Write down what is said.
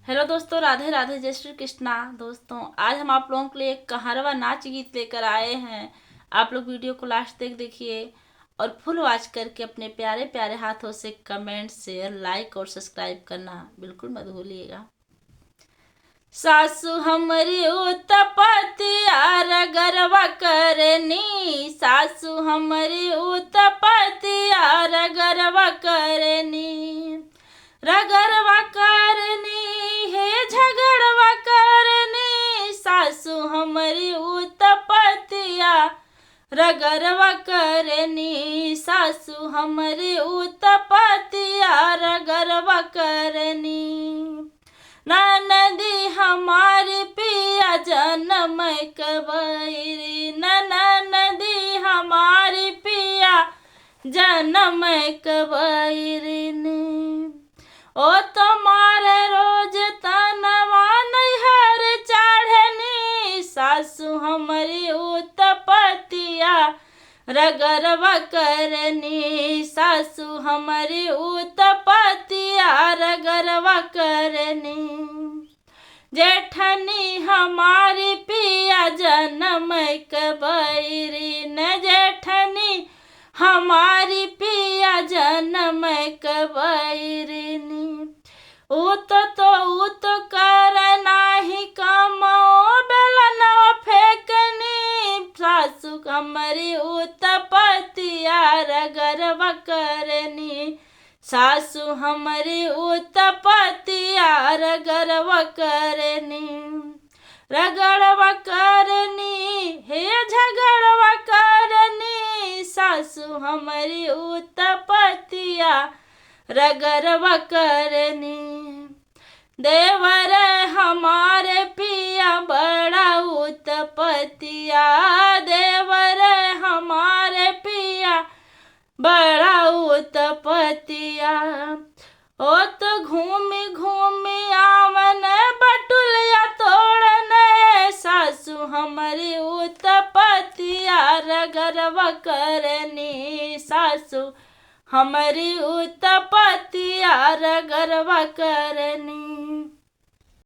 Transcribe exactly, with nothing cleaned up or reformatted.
हेलो दोस्तों, राधे राधे, जय श्री कृष्णा। दोस्तों, आज हम आप लोगों के लिए एक कहरवा नाच गीत लेकर आए हैं। आप लोग वीडियो को लास्ट तक देखिए और फुल वॉच करके अपने प्यारे प्यारे हाथों से कमेंट, शेयर, लाइक और सब्सक्राइब करना बिल्कुल मत भूलिएगा। सासु हमरी उत्पतिया रगरवा करनी, सासु हमरी उत्पतिया रगरवा करनी, रगरवा करनी, हे झगड़वा करनी, सासु हमरी उत्पतिया रगरवा करनी, सासु हमरी उत्पतिया रगरवा करनी। ननदी हमारी पिया जनम क बैरी, न ननदी हमारी पिया जनम क बैरी ने। ओ तुम्हारे रोज तनवा नैहर चढ़नी, सासु हमरी उत्पतिया रगरवा करनी, सासु हमरी उत्पतिया रगरवा करनी। जेठनी हमारी पिया जनम क बैरी न, जेठनी हमारी पिया जनम क बैरी ने। ऊत तो ऊत कर नाही कमो बेलनवा फेंकनी, सासु हमरी उत्पतिया रगरवा करनी, सासु हमरी उत्पतिया रगरवा करनी, रगड़वा करनी, हे झगड़वा करनी, सासु हमरी उत्पतिया रगरवा करनी। देवर हमारे पिया बड़ा उत्पतिया, देवर हमारे पिया बड़ा उत्पतिया। ओ तो घूमी घूमी आवन बटुलिया तोड़न, सासु हमरी उत्पतिया रगरवा करनी, सासु हमरी उत्पतिया रगरवा करनी।